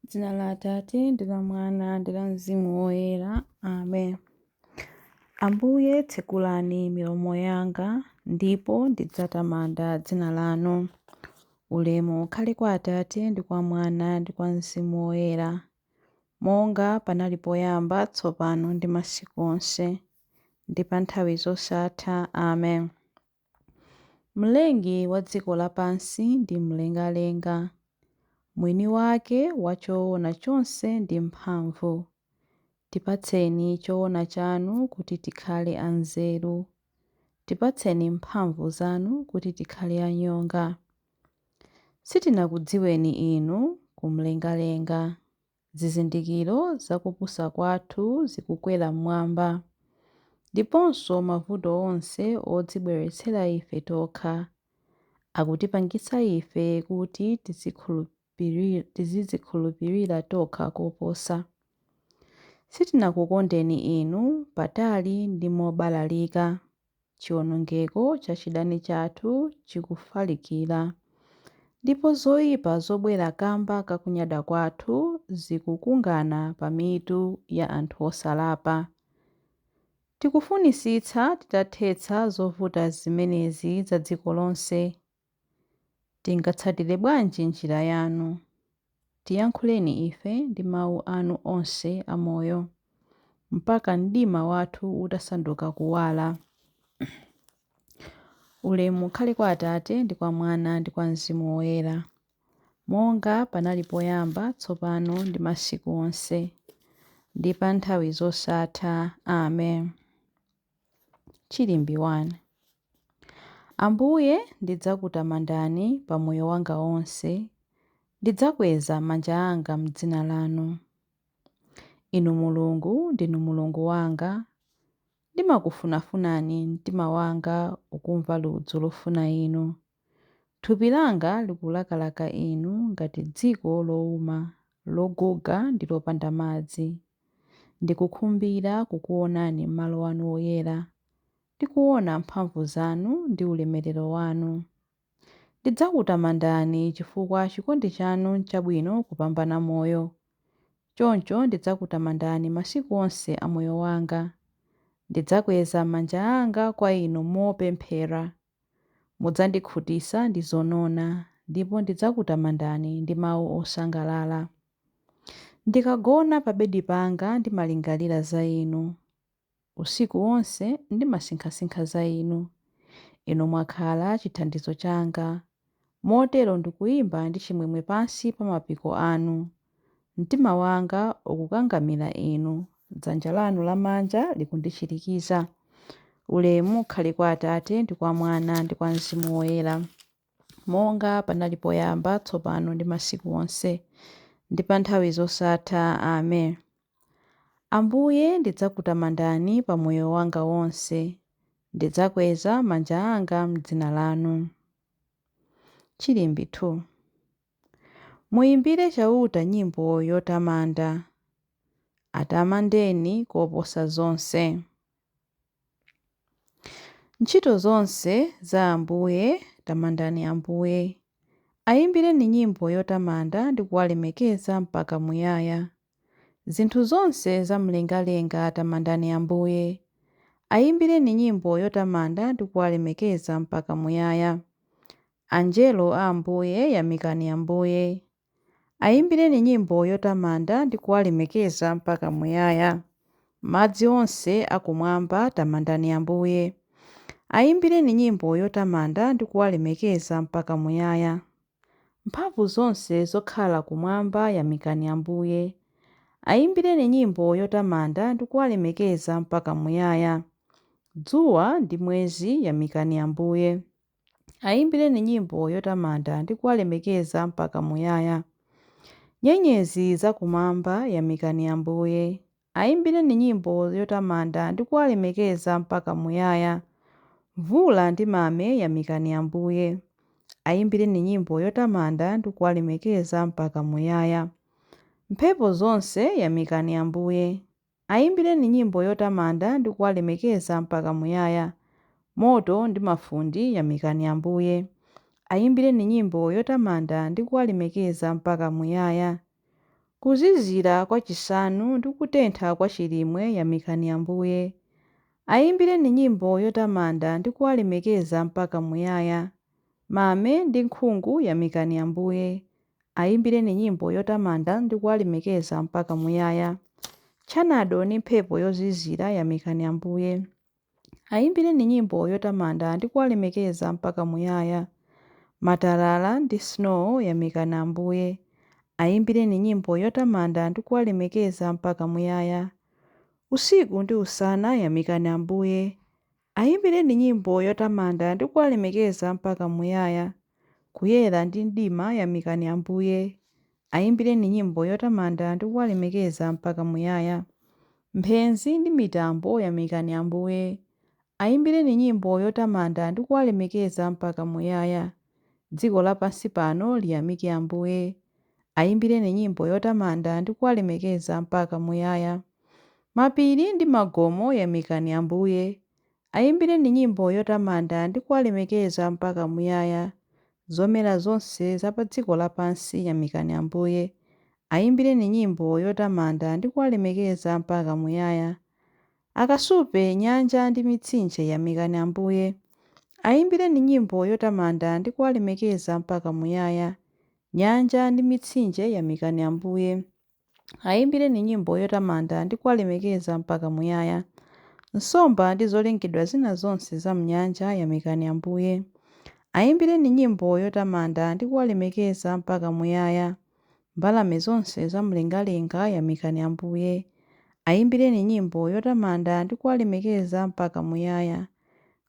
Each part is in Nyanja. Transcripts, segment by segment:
Dzina la Atate ndi la Mwana ndi la Mzimu Woyera. Amen. Ambuye tsekulani milomo yanga, ndipo ndidzatamanda dzina lanu. Ulemu ukhale kwa Atate ndi kwa Mwana ndi kwa Mzimu Woyera, monga panali poyamba, tsopano ndi masiku onse, ndi pa nthawi zosatha. Amen. Mlengi wa dziko lapansi ndi mlengalenga, mwini wake wa choona chonse ndi mphamvu. Tipatseni choona chanu kuti tikhale anzeru. Tipatseni mphamvu zanu kuti tikhale anyonga. Sitinakudziweni inu kumlengalenga. Zizindikiro za kupusa kwathu zikukwera mmwamba, ndiponso mavuto onse odzibweretsera ife tokha akutipangitsa ife kuti tizidzikhulupirira tokha koposa. Sitinakukondeni inu patali ndi mobalalika. Chiwonongeko cha chidani chathu chikufalikira, ndipo zoyipa zobwera kamba kakunyada kwathu zikukungana pa mitu ya anthu osalapa. Tikufunitsitsa titathetsa zovuta zimenezi za dziko lonse. Tingatsatire bwanji njira yanu? Tiyankhuleni ife ndi mawu anu onse amoyo, mpaka mdima wathu utasanduka kuwala. Ulemu ukhale kwa Atate ndi kwa Mwana ndi kwa Mzimu Woyera, monga panali poyamba, tsopano ndi masiku onse, ndi pa nthawi zosatha. Amen. Chilimbi 1. Ambuye, ndidzakutamandani pa moyo wanga wonse, ndidzakweza manja anga m'dzina lanu. Inu Mulungu, ndinu Mulungu wanga, ndimakufunafunani, mtima wanga ukumva ludzu lofuna inu. Thupi langa likulakalaka inu ngati dziko lowuma, loguga ndi lopanda madzi. Ndikukhumbira kukuonani m'malo anu oyera, ndi kuona mphamvu zanu ndi ulemerero wanu. Ndidzakutamandani chifukwa chikondi chanu n'chabwino kupambana moyo. Choncho ndidzakutamandani masiku onse a moyo wanga. Ndidzakweza manja anga kwa inu mopemphera. Mudzandikhutitsa ndi zonona, ndipo ndidzakutamandani ndi mawu osangalala. Ndikagona pa bedi panga ndimalingalira za inu. Usiku wonse ndimasinkhasinkha za inu. Inu mwakhala chithandizo changa, motero ndikuyimba ndi chimwemwe pansi pa mapiko anu. Mtima wanga ukukangamira inu, dzanja lanu lamanja likundichirikiza. Ulemu ukhale kwa Atate ndi kwa Mwana ndi kwa Mzimu Woyera, monga panali poyamba, tsopano ndi masiku onse, ndi pa nthawi zosatha. Amen. Ambuye, ndidzakutamandani pa moyo wanga wonse, ndidzakweza manja anga m'dzina lanu. Chilimbi 2. Muyimbire Chauta nyimbo yotamanda, atamandeni koposa zonse. Ntchito zonse za Ambuye, tamandani Ambuye. Ayimbireni nyimbo yotamanda ndi kuwalemekeza mpaka muyaya. Zinthu zonse zamlengalenga, tamandani Ambuye. Ayimbireni nyimbo yotamanda ndi kuwalemekeza mpaka muyaya. Anjelo a Ambuye, yamikani Ambuye. Ayimbireni nyimbo yotamanda ndi kuwalemekeza mpaka muyaya. Madzi onse akumwamba, tamandani Ambuye. Ayimbireni nyimbo yotamanda ndi kuwalemekeza mpaka muyaya. Mphamvu zonse zokhala kumwamba, yamikani Ambuye. Ayimbireni nyimbo yotamanda ndi kuwalemekeza mpaka muyaya. Dzuwa ndi mwezi, yamikani Ambuye. Ayimbireni nyimbo yotamanda ndi kuwalemekeza mpaka muyaya. Nyenyezi zakumwamba, yamikani Ambuye. Ayimbireni nyimbo yotamanda ndi kuwalemekeza mpaka muyaya. Mvula ndi mame, yamikani Ambuye. Ayimbireni nyimbo yotamanda ndi kuwalemekeza mpaka muyaya. Mphepo zonse, yamikani Ambuye. Ayimbireni nyimbo yotamanda ndi kuwalemekeza mpaka muyaya. Moto ndi mafunde, yamikani Ambuye. Ayimbireni nyimbo yotamanda ndi kuwalemekeza mpaka muyaya. Kuzizira kwa chisanu ndi kutentha kwa chilimwe yamikani Ambuye. Ayimbireni nyimbo yotamanda ndi kuwalemekeza mpaka muyaya. Mame ndi nkhungu yamikani Ambuye. Ayimbireni nyimbo yotamanda ndi kuwalemekeza mpaka muyaya. Tchanado ndi mphepo yozizira yamikani Ambuye. Ayimbireni nyimbo yotamanda ndi kuwalemekeza mpaka muyaya. Matalala ndi snow yamikani Ambuye. Ayimbireni nyimbo yotamanda ndi kuwalemekeza mpaka muyaya. Usiku ndi usana yamikani Ambuye. Ayimbireni nyimbo yotamanda ndi kuwalemekeza mpaka muyaya. Kuyera ndi mdima yamikani Ambuye. Ayimbireni nyimbo yotamanda ndi kuwalemekeza mpaka muyaya. Mphenzi ndi mitambo yamikani Ambuye. Ayimbireni nyimbo yotamanda ndi kuwalemekeza mpaka muyaya. Dziko lapansi pano liyamike Ambuye. Ayimbireni nyimbo yotamanda ndi kuwalemekeza mpaka muyaya. Mapiri ndi magomo yamikani Ambuye. Ayimbireni nyimbo yotamanda ndi kuwalemekeza mpaka muyaya. Zomera zonse za pa dziko lapansi yamikani Ambuye. Ayimbireni nyimbo yotamanda ndi kuwalemekeza mpaka muyaya. Akasupe, nyanja ndi mitsinje yamikani Ambuye. Ayimbireni nyimbo yotamanda ndi kuwalemekeza mpaka muyaya. Nyanja ndi mitsinje yamikani Ambuye. Ayimbireni nyimbo yotamanda ndi kuwalemekeza mpaka muyaya. Nsomba ndi zolengedwa zina zonse za m'nyanja yamikani Ambuye. Ayimbireni nyimbo yotamanda ndi kuwalemekeza mpaka muyaya. Mbalame zonse zamlengalenga yamikani Ambuye. Ayimbireni nyimbo yotamanda ndi kuwalemekeza mpaka muyaya.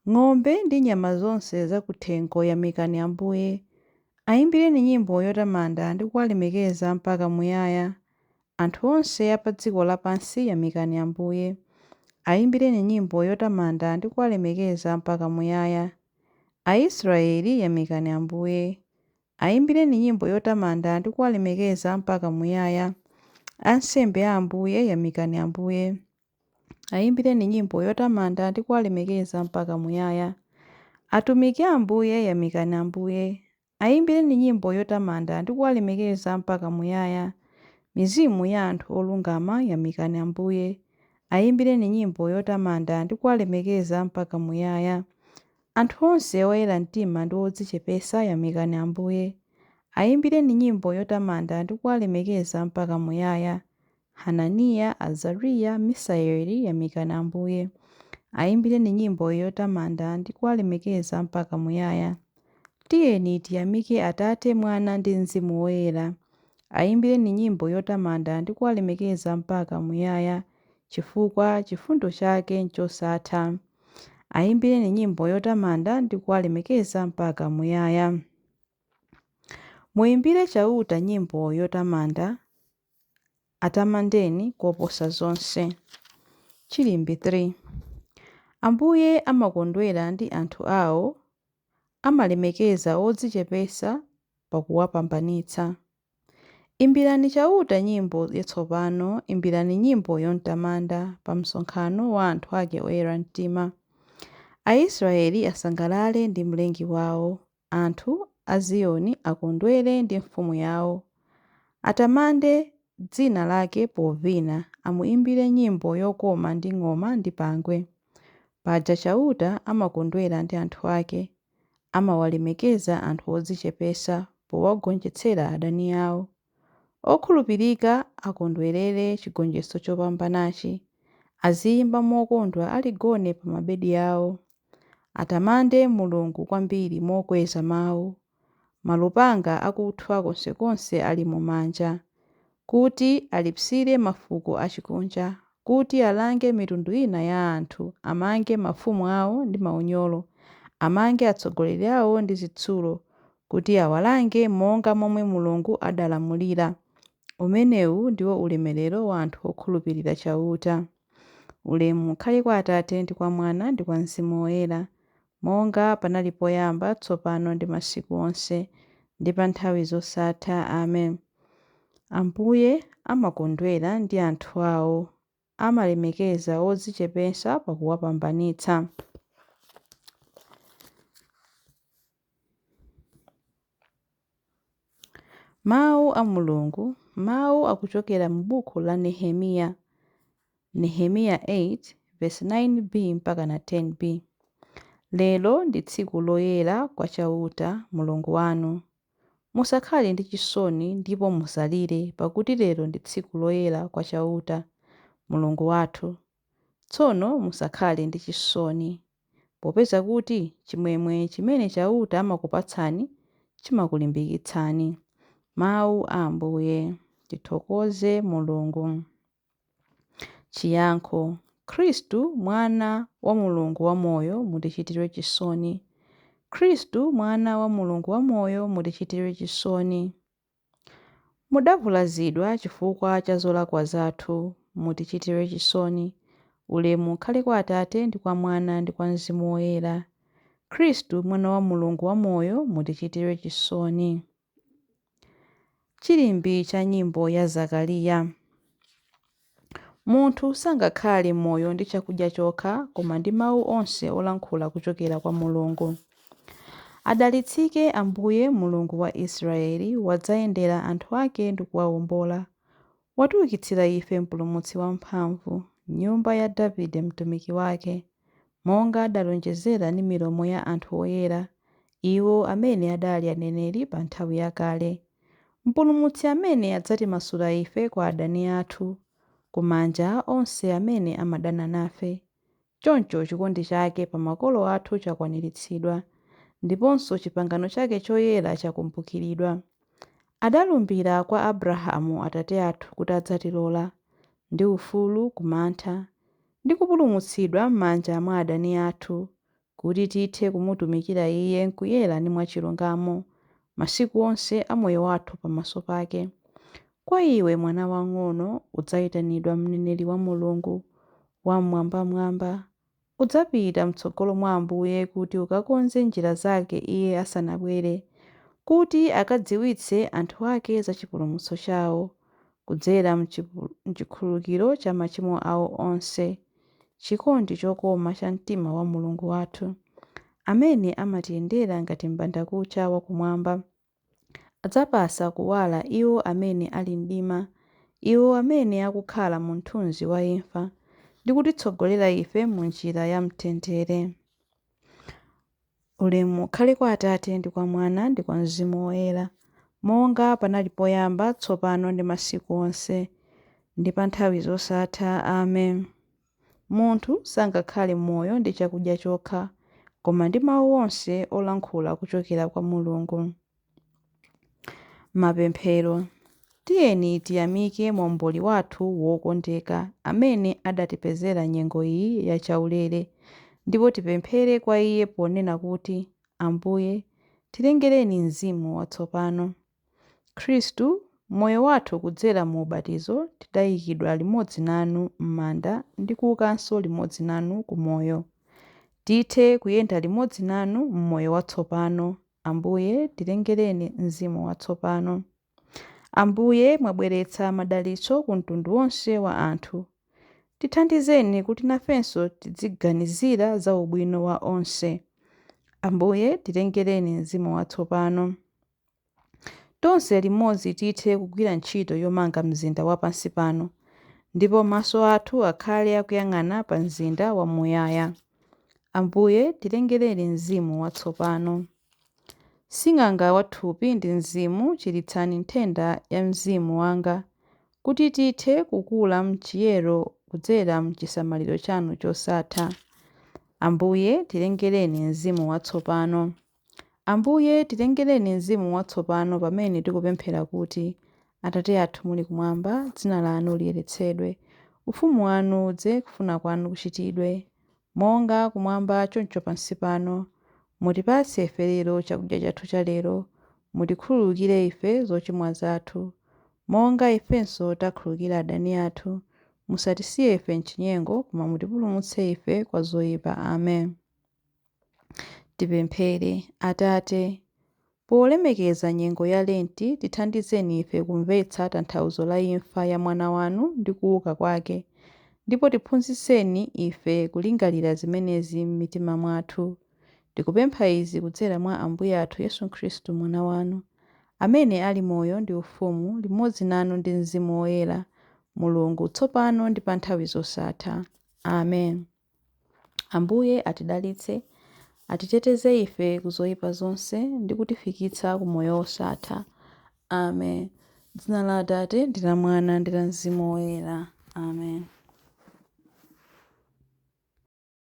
Ng'ombe ndi nyama zonse zakuthengo yamikani Ambuye. Ayimbireni nyimbo yotamanda ndi kuwalemekeza mpaka muyaya. Anthu onse a pa dziko lapansi yamikani Ambuye. Ayimbireni nyimbo yotamanda ndi kuwalemekeza mpaka muyaya. Aisraeli yamikani Ambuye. Ayimbireni nyimbo yotamanda ndi kuwalemekeza mpaka muyaya. Ansembe a Ambuye yamikani Ambuye. Ayimbireni nyimbo yotamanda ndi kuwalemekeza mpaka muyaya. Atumiki a Ambuye yamikani Ambuye. Ayimbireni nyimbo yotamanda ndi kuwalemekeza mpaka muyaya. Mizimu ya anthu olungama yamikani Ambuye. Ayimbireni nyimbo yotamanda ndi kuwalemekeza mpaka muyaya. Anthu onse oyera mtima ndi odzichepetsa yamikani Ambuye. Ayimbireni nyimbo yotamanda ndi kuwalemekeza mpaka muyaya. Hananiya, Azariya, Misaeli yamikani Ambuye. Ayimbireni nyimbo yotamanda ndi kuwalemekeza mpaka muyaya. Tiyeni tiyamike Atate, Mwana ndi Mzimu Woyera. Ayimbireni nyimbo yotamanda ndi kuwalemekeza mpaka muyaya, chifukwa chifundo chake n'chosatha. Ayimbireni nyimbo yotamanda ndi kuwalemekeza mpaka muyaya. Muyimbire Chauta nyimbo yotamanda, atamandeni koposa zonse. Chilimbi 3. Ambuye amakondwera ndi anthu awo, amalemekeza odzichepetsa pakuwapambanitsa. Imbirani Chauta nyimbo yatsopano, imbirani nyimbo yotamanda pa msonkhano wa anthu ake oyera mtima. Aisraeli asangalale ndi Mlengi wawo, anthu a Ziyoni akondwere ndi mfumu yawo. Atamande dzina lake povina, amuimbire nyimbo yokoma ndi ng'oma ndi pangwe. Paja Chauta amakondwera ndi anthu ake, amawalemekeza anthu odzichepetsa powagonjetsera adani awo. Okhulupirika akondwerere chigonjetso chopambanachi, aziyimba mokondwa ali gone pa mabedi awo. Atamande Mulungu kwambiri mokweza mawu, malupanga akuthwa konsekonse ali mumanja, kuti alipsire mafuko achikunja, kuti alange mitundu ina ya anthu, amange mafumu awo ndi maunyolo, amange atsogoleri awo ndi zitsulo, kuti awalange monga momwe Mulungu adalamulira. Umenewu ndiwo ulemerero wa anthu okhulupirira Chauta. Ulemu ukhale kwa Atate ndi kwa Mwana ndi kwa Mzimu Woyera, monga panali poyamba, tsopano ndi masiku onse, ndi pa nthawi zosatha. Amen. Ambuye amakondwera ndi anthu awo, amalemekeza odzichepetsa pakuwapambanitsa. Mawu a Mulungu. Mawu akuchokera mu buku la Nehemiya, Nehemiya 8, verse 9b mpaka na 10b. Lero ndi tsiku loyera kwa Chauta, Mulungu wanu. Musakhale ndi chisoni ndipo musalire, pakuti lero ndi tsiku loyera kwa Chauta, Mulungu wathu. Tsono musakhale ndi chisoni, popeza kuti chimwemwe chimene Chauta amakupatsani chimakulimbikitsani. Mawu a Ambuye. Tithokoze Mulungu. Chiyankho. Khristu Mwana wa Mulungu wamoyo, mutichitire chisoni. Khristu Mwana wa Mulungu wamoyo, mutichitire chisoni. Mudavulazidwa chifukwa cha zolakwa zathu, mutichitire chisoni. Ulemu ukhale kwa Atate ndi kwa Mwana ndi kwa Mzimu Woyera. Khristu Mwana wa Mulungu wamoyo, mutichitire chisoni. Chilimbi cha nyimbo ya Zakariya. Munthu sangakhale moyo ndi chakudya chokha, koma ndi mawu onse olankhula kuchokera kwa Mulungu. Adalitsike Ambuye Mulungu wa Israeli, wadzayendera anthu ake ndi kuwawombola. Watiukitsira ife Mpulumutsi wamphamvu, nyumba ya Davide mtumiki wake, monga adalonjezera ndi milomo ya anthu oyera, iwo amene adali aneneri pa nthawi yakale. Mpulumutsi amene adzatimasula ife kwa adani athu, ku manja a onse amene amadana nafe. Choncho chikondi chake pa makolo athu chakwaniritsidwa, ndiponso chipangano chake choyera chakumbukiridwa. Adalumbira kwa Abrahamu atate athu kuti adzatilola, ndi ufulu ku mantha, ndi kupulumutsidwa m'manja mwa adani athu, kuti tithe kumutumikira Iye m'kuyera ndi mwachilungamo, masiku onse a moyo wathu pamaso pake. Kwa iwe mwana wang'ono udzayitanidwa mneneri wa Mulungu Wam'mwambamwamba. Udzapita m'tsogolo mwa Ambuye kuti ukakonze njira zake Iye asanabwere, kuti akadziwitse anthu ake za chipulumutso chawo, kudzera m'chikhululukiro cha machimo awo onse, chikondi chokoma cha mtima wa Mulungu wathu, amene amatiyendera ngati m'bandakucha wakumwamba. Adzapasa kuwala iwo amene ali mdima, iwo amene akukhala mu mthunzi wa imfa, ndi kutitsogolera ife mu njira ya mtendere. Ulemu ukhale kwa Atate ndi kwa Mwana ndi kwa Mzimu Woyera, monga panali poyamba, tsopano ndi masiku onse, ndi pa nthawi zosatha. Amen. Munthu sangakhale moyo ndi chakudya chokha, koma ndi mawu onse olankhula kuchokera kwa Mulungu. Mapemphero. Tiyeni tiyamike Momboli wathu wokondeka, amene adatipezera nyengo iyi yachaulere, ndipo tipemphere kwa Iye ponena kuti, Ambuye, tilengereni mzimu watsopano. Khristu, moyo wathu kudzera mu ubatizo tidayikidwa limodzi nanu m'manda ndi kuukanso limodzi nanu ku moyo. Tithe kuyenda limodzi nanu m'moyo watsopano. Ambuye, tilengereni mzimu watsopano. Ambuye, mwabweretsa madalitso ku mtundu wonse wa anthu. Tithandizeni kuti nafenso tiziganizira za ubwino wa onse. Ambuye, tilengereni mzimu watsopano. Tonse limodzi tithe kugwira ntchito yomanga mzinda wa pansi pano, ndipo maso athu akhale akuyang'ana pa mzinda wamuyaya. Ambuye, tilengereni mzimu watsopano. Sing'anga wathupi ndi mzimu, chiritsani nthenda ya mzimu wanga, kuti tithe kukula m'chiyero kudzera m'chisamaliro chanu chosatha. Ambuye, tilengereni mzimu watsopano. Ambuye, tilengereni mzimu watsopano pamene tikupemphera kuti, Atate athu muli kumwamba, dzina lanu liyeretsedwe, ufumu wanu udze, kufuna kwanu kuchitidwe, monga kumwamba choncho pansi pano. Mutipatse ife lero chakudya chathu cha lero. Mutikhululukire ife zochimwa zathu, monga ifenso takhululukira adani athu. Musatisiye ife m'chinyengo, koma mutipulumutse ife kwa zoyipa. Amen. Tipemphere. Atate, polemekeza nyengo ya Lenti, tithandizeni ife kumvetsa tanthauzo la imfa ya Mwana wanu ndi kuuka kwake, ndipo tiphunzitseni ife kulingalira zimenezi m'mitima mwathu. Tikupempha izi kudzera mwa Ambuye athu Yesu Khristu Mwana wanu, Amene ali moyo ndi ufumu limodzi nanu ndi Mzimu Woyera, Mulungu, tsopano ndi pa nthawi zosatha. Amen. Ambuye atidalitse, atiteteze ife ku zoyipa zonse ndi kutifikitsa ku moyo wosatha. Amen. Dzina la Atate ndi la Mwana ndi la Mzimu Woyera. Amen.